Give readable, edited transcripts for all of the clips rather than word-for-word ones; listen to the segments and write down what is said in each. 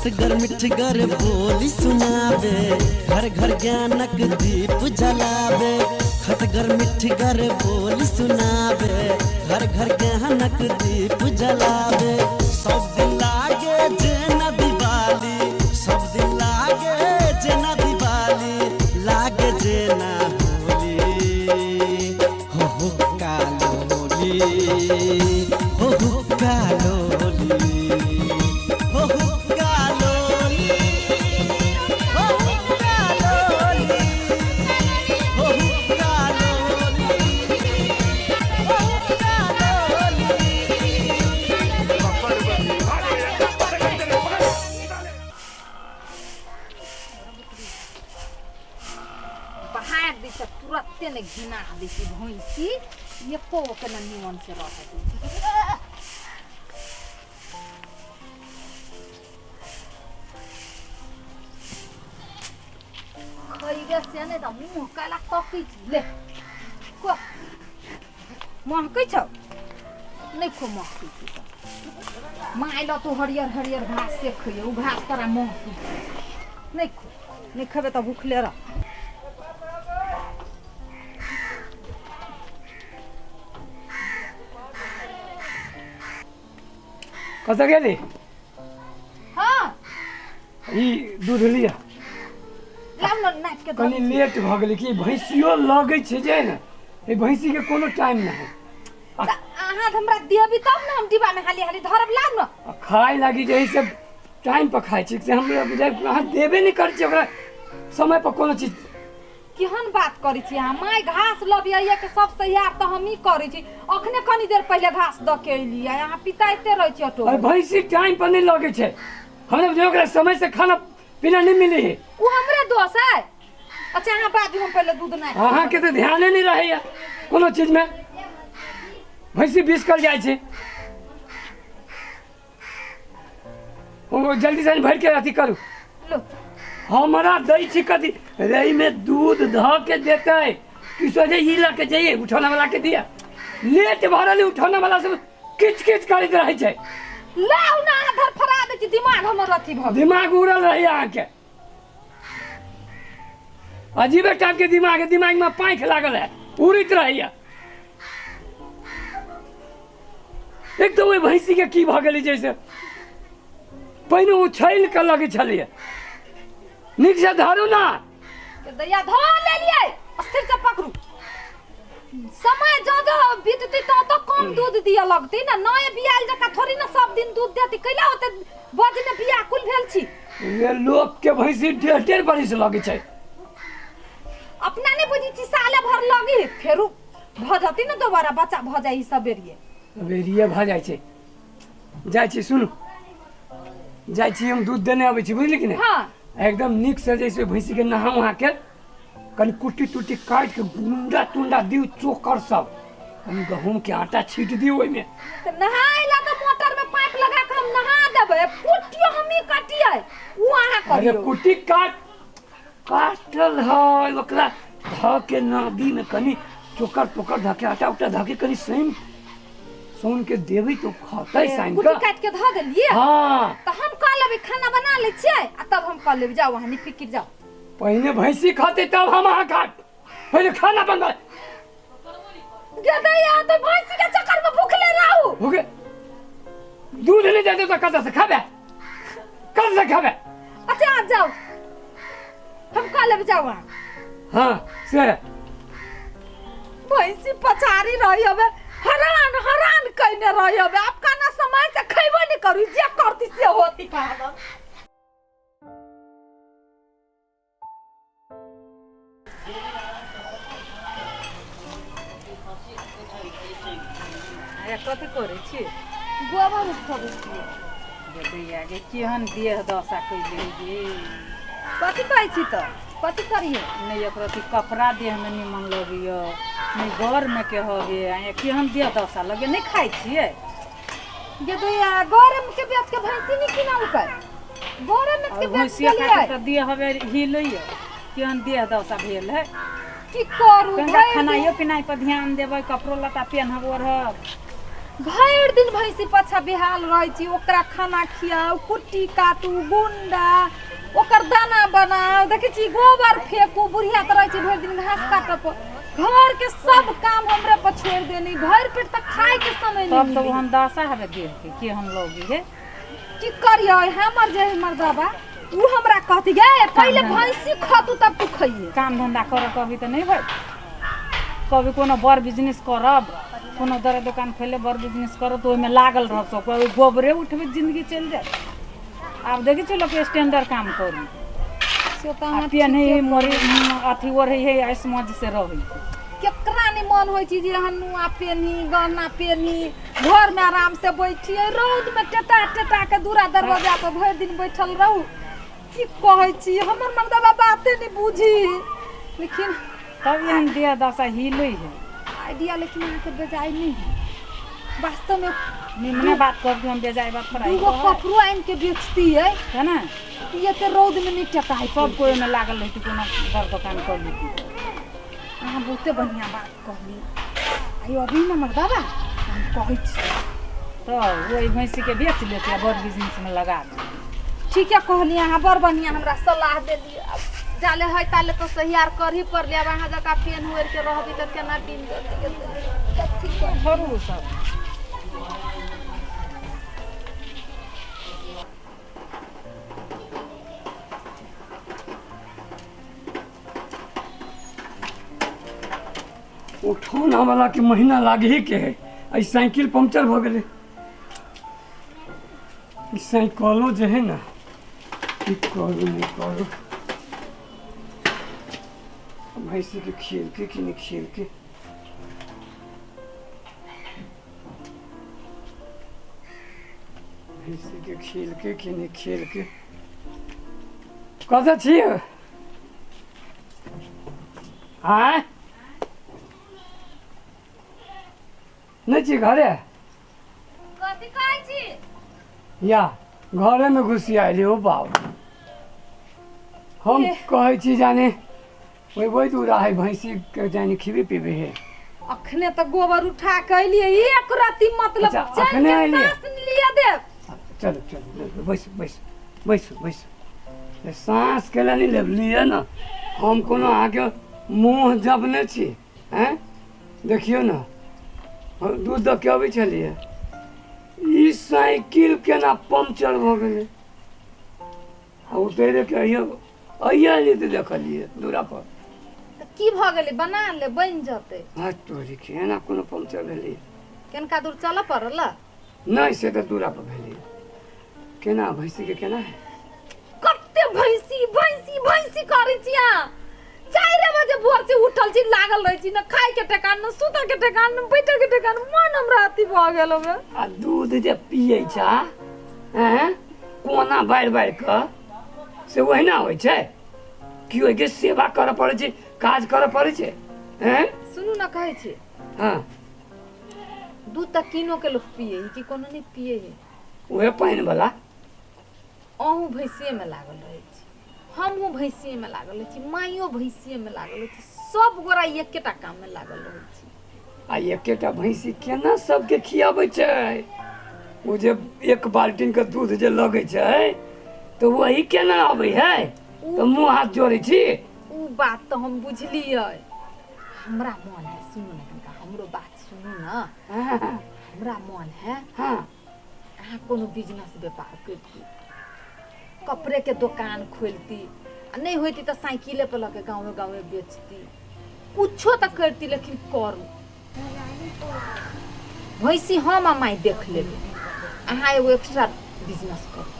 खटगर मिठगर बोली सुनाबे, घर घर ज्ञानक दीप जलाबे। खटगर मिठगर बोली सुनाबे, घर घर ज्ञानक दीप जलाबे। सब दिन लागे जेना दिवाली, सब दिन लागे जेना दिवाली, लागे जेना होली। हो हो कालोली, हो हो कालोली, हो हो कालोली, हो हो कालोली, हो हो कालोली, हो हो कालोली। बहार दै छै तुरते ने घिना दै छै भैंसी एको के ने निमन से रहै दै छै। खैबे से नहि तऽ मुँह कैला तकै छी ले को महकै छौ नहि खो महकै छै तऽ माय लऽ तू हरियर हरियर घास से खैयो उ घास तोरा महकै छौ नहि खो नहि खेबै तऽ भूखले रह। कतऽ गेली? हाँ। ई दूध लिअ। लाउ ने नापि के। कनि लेट भऽ गेलै कि भैंसियो लगै छै जे ने एहि भैंसीके कोनो टाइम नहि। तऽ अहाँ हमरा देबी तब ने हम डिब्बा में हाली हाली धरब, लाउ ने। आ खाय लागी जे से टाइम पर खाइ छी से हमरा बुझाइ अहाँ देबे नहि करै छी ओकरा समय पर कोनो चीज। केहन बात करै छी अहाँ? माय घास लबियै के सबसे यार तऽ हमही करै छी। अखने कनी देर पहिले घास दऽ के अयलियै, अहाँ पिताइते रहै छी ऑटो। अरे भैंसी टाइम पर नहि लगै छै, हमरा बुझाइ ओकरा समय से खाना पीना नहि मिलै है। ओ हमरे दोष है? अच्छा अहाँ बाजू, हम पहिले दूध नहि। अहाँके तऽ ध्याने नहि रहैया कोनो चीजमे, भैंसी बिसकल जाइ छै। ओ जल्दी से भरि के अथी करू। लो। हमरा दै छी कथी रही में दूध धऽ के देतै कि सोझे ई लऽ के जइए उठौना वाला के दिया। लेट भरल उठौना वाला सब किच किच करैत रहै छै। लाउ ना, अहाँ धरफड़ा दै छी दिमाग हमर अथी भऽ गेल। दिमाग उड़ल रहैया अहाँके, अजीबे टाइप के दिमाग है, दिमाग में पाँखि लागल है, उड़ैत रहैया। एक तऽ ओहि भैंसी के की भऽ गेलै जैसे पहिने उछलि कऽ लगै छलैया। नीक से धरू ना। दैया धो लेलियै, स्थिर से पकड़ू। समय जो जो बीतती तो तो कम दूध दिया लगती ना। नए बियाल जका थोड़ी ना सब दिन दूध देती, कैला होते बजने बियाकुल भेल छी। ये लोक के भैंसी डेढ़ डेढ़ बरिस लगै छै। अपना नहीं बुझी छी, साले भर लगी फेरू भऽ जती ने दोबारा बच्चा भऽ जाइ सबेरिये। सबेरिये भऽ जाइ छै। जाइ छी, सुनू, जाइ छी हम दूध देने अबै छी, बुझली कि नहि? हाँ। एकदम नीक से जैसे भैंसी के नहा उहा के कनि कुट्टी तुट्टी काटि के गुंडा तुंडा दियौ, चोकर सब, कनि गहूम के आटा छीट दियौ ओहिमे। तऽ नहाय ला तऽ मोटर में पाइप लगा के हम नहा देबै, कुट्टियो हमही काटियै, उ अहाँ अरे करियौ। कुट्टी काट काटल है ओकरा धऽ के नदी में कनि चोकर तोकर धऽ के आटा उटा धऽ के कनि सैन सौन के देबै तो खतै साइन कुट्टी के। काटि के धऽ देलियै? हाँ। तऽ हम कऽ लेबै, खाना बना लै छियै आ तब हम कऽ लेबै। जाउ अहाँ निफिकिर जाउ। पहिने भैंसी खतै तब हम अहाँ खाट, पहिले खाना बनबै। गदैया तो भैंसी के चक्कर में भूखले रहू। भूखे दूध नहीं देते तो कतऽ से खाबे, कतऽ से खाबे? अच्छा आप जाओ, हम कऽ लेबै, जाउ अहाँ। हाँ से भैंसी पछाड़ी रही हवे, हरान हरान कइने रही हवे। आप खाना समय से खैबो नहीं करू, जे करती से होती खाना। अरे कथी करै छी? गोबर उठबै छियै। गे दैया गे, केहन देह दशा कैले गे। कथी कहै छी तऽ कथी करियै? नहि एक रति कपड़ा देहमे निमन लगैया, नहि घरमे के हवे, आ केहन देह दशा लगैया। नहि खाइ छियै? गे दैया, गरम के बेच के भैंसी नहि किनलकै, गरम के और बेच भैंसिया देलियै। खातिर तऽ देह हवे हिलैया, केहन देह दशा भेल है। की करू कनिका भरि दिन? खानाइयो पिनाइ पर ध्यान देबै, कपड़ो लत्ता पेनहब ओढ़ब। भरि दिन भैंसी पाछा बेहाल रहै छी, ओकरा खाना खियाउ, कुट्टी काटू, गुंडा ओकर दाना बनाउ, देखै छी गोबर फेकू, बुढ़िया तऽ रहै छै भरि दिन घास काटऽ पर। घर के सब काम हमरे पर छोड़ि देनी, भरि पेट तक खाय के समय तब नहीं तऽ मिलै। ओहन दशा हवे देह के केहन लगी हे। की करियै, हमर जे हमर बाबा उ हमरा कहती गे पहिले भैंसी खतू तब तू खइहे। काम धंधा करऽ कभी तऽ नहि होय, कभी कोनो बड़ बिजनेस करब, कोनो दर दोकान खोले बड़ बिजनेस करब तऽ ओहिमे लागल रहब, सब कोइ गोबरे उठबै जिंदगी चलि जायत। आब देखै छियै लोक स्टैंडर्ड काम करू से तऽ आ अहाँ पेन्है मोरे अथी ओढ़ै है ऐस मौज से रहै। केकरा नहि मन होइ छै जे एहन नुआ पेन्ही, गहना पेन्ही, घरमे आराम से बैठियै, रौदमे टेटा टेटा के दूरा दरवाजा पर भरि दिन बैठल रहू। की कहै छी, हमर मर्दबा बाते नहि बुझी। लेकिन तब एहन देह दशा हिलै है। आइडिया लेकिन अहाँके बेजाय नहि है वास्तवमे। निमने बात करती हम, बेजाय बात पर दूगो कपड़ो आनि के बेचतियै है ना, ई एते रौदमे नहि टकाइ। सब कोइ ओहिमे लागल रहती, कोनो बड़ दोकान कर लेती। अहाँ बहुते बढ़िआँ बात कहली। आइयो अभी ने मर्दबा हम कहै छी तऽ ओहि भैंसीके बेच लेती आ बड़ बिजनेसमे लगा देती। ठीके कहली अहाँ, बड़ बढ़िआँ हमरा सलाह देली। आब जाले है ताले तऽ सहियार करही पड़ले। आब अहाँ जकाँ पेन ओढ़ि के रहबी तऽ केना दिन जतै? कथी करी? छोड़ू सब। उठौना वाला के महीना लागही के है। एहि साइकिल पंक्चर भऽ गेलै। ई साइकिलो जे है ना, की करू नहि करू। भैंसी के खिएलकै कि नहि खिएलकै? भैंसी के खिएलकै कि नहि खिएलकै? कतऽ छियै? आँय, नहि छी घरे? कथी कहै छी? या घरेमे घुसी आयल हो बाप। हम कहै छी जाने ओहि ओहि दूरा है, भैंसी के जाने खिबे पीबे है। अखने तऽ गोबर उठा के अयलियै, एक रत्ती मतलब अच्छा, चैन अखने के अयलियै? साँस नहि लिअ देब। चलू चलू, बैसू बैसू बैसू बैसू। साँस के नहि लेब, लिअ ने। हम कोनो अहाँके मुँह जपने छी? आँय, देखियौ ने, हम दूध दऽ के अबै छलियै, ई साइकिल केना पंक्चर भऽ गेलै? आ उतरि के अइयो अइयो नहि तऽ देखलियै दूरा पर। तऽ की भऽ गेलै? बना ले, बनि जेतै। हँ तोरी के, एना कोनो पंक्चर भेलै? केनका दूर चलऽ पड़ल? नहि, से तऽ दूरा पर भेलै। केना भैंसीके केना है? कते भैंसी भैंसी भैंसी करै छी अहाँ। 4 बजे भोर से उठल छी, लागल रहै छी, न खाय के ठेकान, न सुतऽ के ठेकान, न बैठे के ठेकान। मन हमरा अथी भऽ गेल हमे। आ दूध जे पियै छ, हैं, कोना बारि बारि कऽ, से ओहिना होइ छै कि ओहिके सेवा करऽ पड़ै छै, काज करऽ पड़ै छै? हैं? सुनू ने, कहै छी। हँ। दूध तऽ कीनो के लोक पिए है कि कोनो नहि पिए है? उहे पानि वाला। अहूँ भैंसिएमे लागल रहै छी, हमहूँ भैंसिएमे लागल रहै छी, माइयो भैंसिएमे लागल रहै छी, सब गोरा एकेटा काममे लागल रहै छी। आ एकेटा भैंसी केना सबके खियाबै छै? ओ जे एक बाल्टीन के दूध जे लगै छै तऽ वही केना अबै है? तऽ मुँह हाथ जोड़ै छी। उ बात तऽ हम बुझलियै। हमरा मन है, सुनू ने कनिका, हमरो बात सुनू ने। हमरा मन है अहाँ कोनो बिजनेस व्यापार करती, कपड़ेके दोकान खोलती, आ नहि होती तऽ साइकिले पर लऽ के गाँवे गाँवे बेचती। कुछो तऽ करती, लेकिन करू। भैंसी हम आ माय देख लेबै, अहाँ एगो एक्स्ट्रा बिजनेस करू।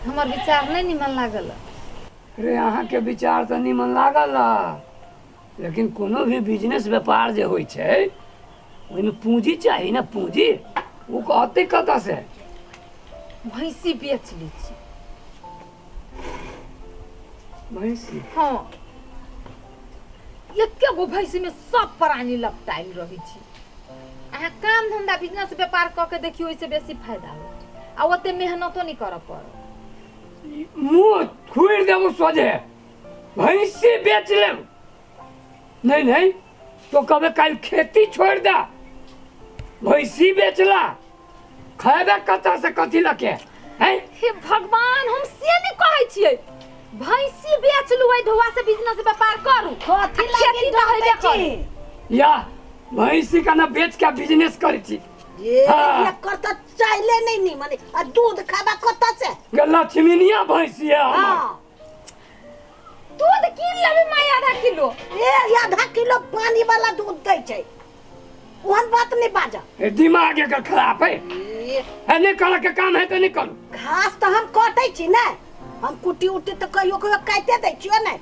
हमर विचार नहि निमन लागल? रे, अहाँके विचार तऽ निमन लागल ह, लेकिन कोनो भी बिजनेस व्यापार जे होइ छै ओहिमे पूंजी चाही ने। पूंजी ओ कहतै कतऽ से? भैंसी बेच लै छी। भैंसी? हँ, एके गो भैंसीमे सब प्राणी लपटायल रहै छी। अहाँ काम धंधा बिजनेस व्यापार कऽ के देखियौ, ओहिसँ बेसी फायदा हो आ ओते मेहनतो नहि करऽ पड़त। मुँह थुरि देबो सोझे। भैंसी बेच लेब? नहीं नहीं, तो कभी काल्हि खेती छोड़ि दे। भैंसी बेचला खैबे कतऽ से कथी लके हैं? हे भगवान, हम से नहि कहै छियै। भैंसी बेच लू, ओहि ढोआ से बिजनेस व्यापार करू। कथी आ लागी खेती तऽ हेबे जोतै करू। छी? या भैंसी का ना बेच के बिजनेस करै छी। ये हाँ। एकर तऽ चाइले नहि नीमन आ दूध खाबा कतऽ से? गे लक्ष्मीनिया भैंसी है हमर। हाँ। दूध कीन लेबै माय आधा किलो। ए आधा किलो पानी वाला दूध दै छै, ओहन बात नहि बाजऽ। ए, दिमाग एकर खराब है। ए, है नहीं करे के काम है तो नहीं करू। घास तऽ हम कटै छी ने, हम कुटी उटी तऽ कहियो कहियो काटिते दै छियो ने।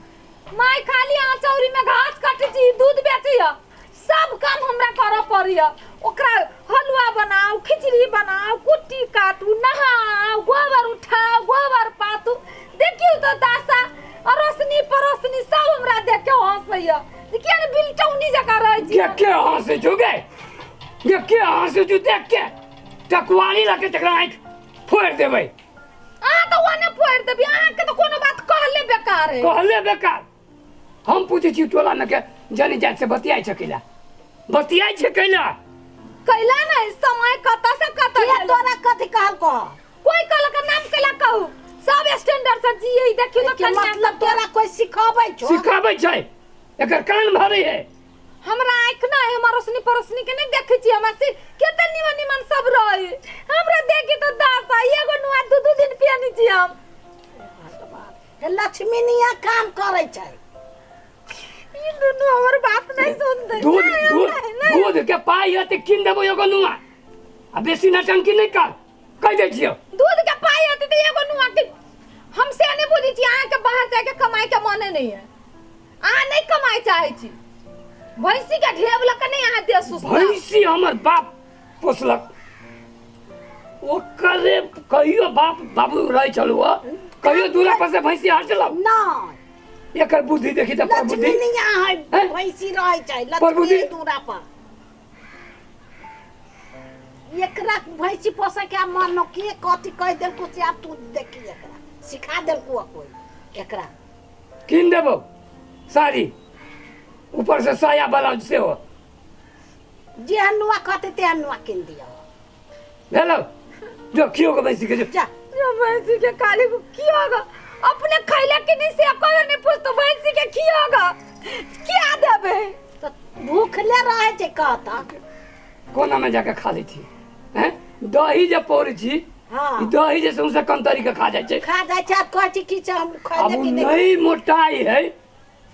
माय खाली अहाँ चौरी में घास काटै छी, दूध बेचैया, सब काम हमरा करऽ पड़ैया। ओकरा हलुआ बनाउ, खिचड़ी बनाउ, कुट्टी काटू, नहाउ, गोबर उठाउ, गोबर पातू। देखियौ तऽ दासा अड़ोसनी पड़ोसनी सब हमरा देख के हंसैया जे किया ने बिलटौनी जकाँ रहै छी। के के हंसे छौ गे? ये के हंसे छौ देख के? टकवारी लके तकरा आँखि फोड़ि देबै। अहाँ तऽ ओने फोड़ि देबी, अहाँके तऽ कोनो बात कहले बेकार है। कहले बेकार। हम पूछै छी टोला में के जनी जात से बतियाइ छै कैला? बतियाइ छै कैला? कैला नहीं, समय कतऽ से कतऽ के गेल। तोरा कथी कहल कह? कोई कहलक नाम कैला कहू, सब स्टैंडर्ड से जिये। देखियौ तऽ के कन्या मतलब तोरा कोई सिखाबै छौ? सिखाबै छै, एकर कान भरै है। हमरा आँखि नहि, हमर रोशनी पड़ोसनी के नहीं देखै छी। हमरा से केते निमन निमन सब रहे, हमरा देखी तऽ दास आ एगो नुआ दू दू दिन पियनी छी हम। हे लक्ष्मीनिया काम करै छै। ई दुनू हमर बात नहीं सुनते। दूध नहीं, दूध नहीं, नहीं। दूध के पाई है तऽ कीन देबो एगो नुआ, आ बेसी नटंकी नहीं कर, कहि दै छियौ। दूध के पाई हेतै तऽ एगो नुआ के हम से नहीं बुझै छी। अहाँके बाहर जाके कमाई के मने नहीं है, अहाँ नहीं कमाई चाहै छी। भैंसी के ढेब लऽ के नहीं अहाँ देह सुस्ता। भैंसी हमर बाप पोसलक, ओकरे कहियो बाप बाबू रहै छलू, कहियो दूरा पर से भैंसी हटलक? नहि। एकर बुद्धि देखी तऽ पर बुद्धि। लक्ष्मीनिया है। हैं? भैंसी रहै छै पर बुद्धि? लक्ष्मी दूरा पर। एकरा भैंसी पोसै के मन के कथी कहि देलको से आब तू देखी, एकरा सिखा देलको कोई एकरा? कीन देबो साड़ी, ऊपर से साया ब्लाउज सेहो। जेहन नुआ कहतै तेहन नुआ कीन दियौ। भेलो, जो खियो के भैंसी के जो। जा। जो भैंसी के काली को खियोगा, अपने खैले कि नहीं से कोई नहीं पूछतो, भैंसी के खियोगा क्या देबे? तऽ भूखले रहै छै कहता। कोना में जाके खा लै छी हैं? दही जे पौरै छी, हाँ। ई दही जे सौंसे कंतरी के खा जाइ छै। खा जाइ छै आ कहै छै की छै हम आब खैले ओ कि नहीं। नहीं मोटाई है,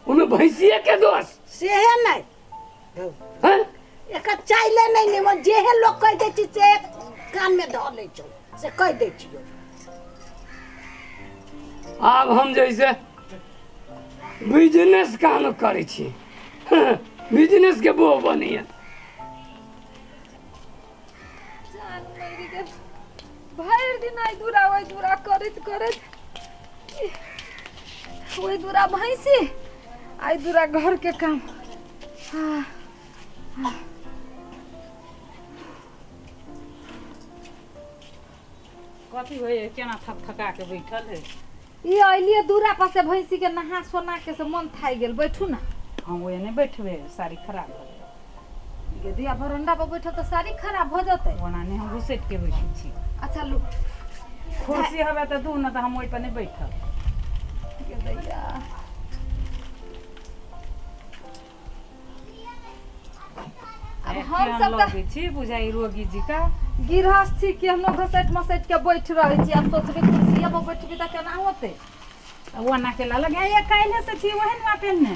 ओमे भैंसिए के दोष। सेहे नहि। हैं? एकर चाइले नहि निमन, जेहे लोक कहि दै छै से कानमे धऽ लै छौ, से कहि दै छियौ। आब हम जैसे बिजनेस काम करै छी, बिजनेस के बोह बनैया। जान मरि गेल, भरि दिन आइ दूरा ओहि दूरा करैत करैत, ओहि दूरा भैंसी, आइ दूरा घर के काम। हाँ। कथी होइए, केना थक थका के बैठल है? ई अलिए दूरा पर से भैंसी के नहा सोना के से मन थाइ गेल, बैठू ना। हम ओए नहि बैठबे, साड़ी खराब भऽ गेल। यदि आ बरंडा पर बैठो तऽ साड़ी खराब भऽ जेतै। ओना नहि, हम घुसैट के बैठै छी। अच्छा लू। कुर्सी हवे तऽ दू न, तऽ हम ओहि पर नहि बैठब। गे दैया। आब हम केहन सब तऽ लगै छी बुझाइ रोगी जी का। गृहस्थ छी, केहनो घसैट मसैट के बैठ रहै छी। आब सोचबै कुर्सिये पर बैठबी तऽ केना होतै? ओना के लग ये काल्हि से छी ओहन नुआ पहिने।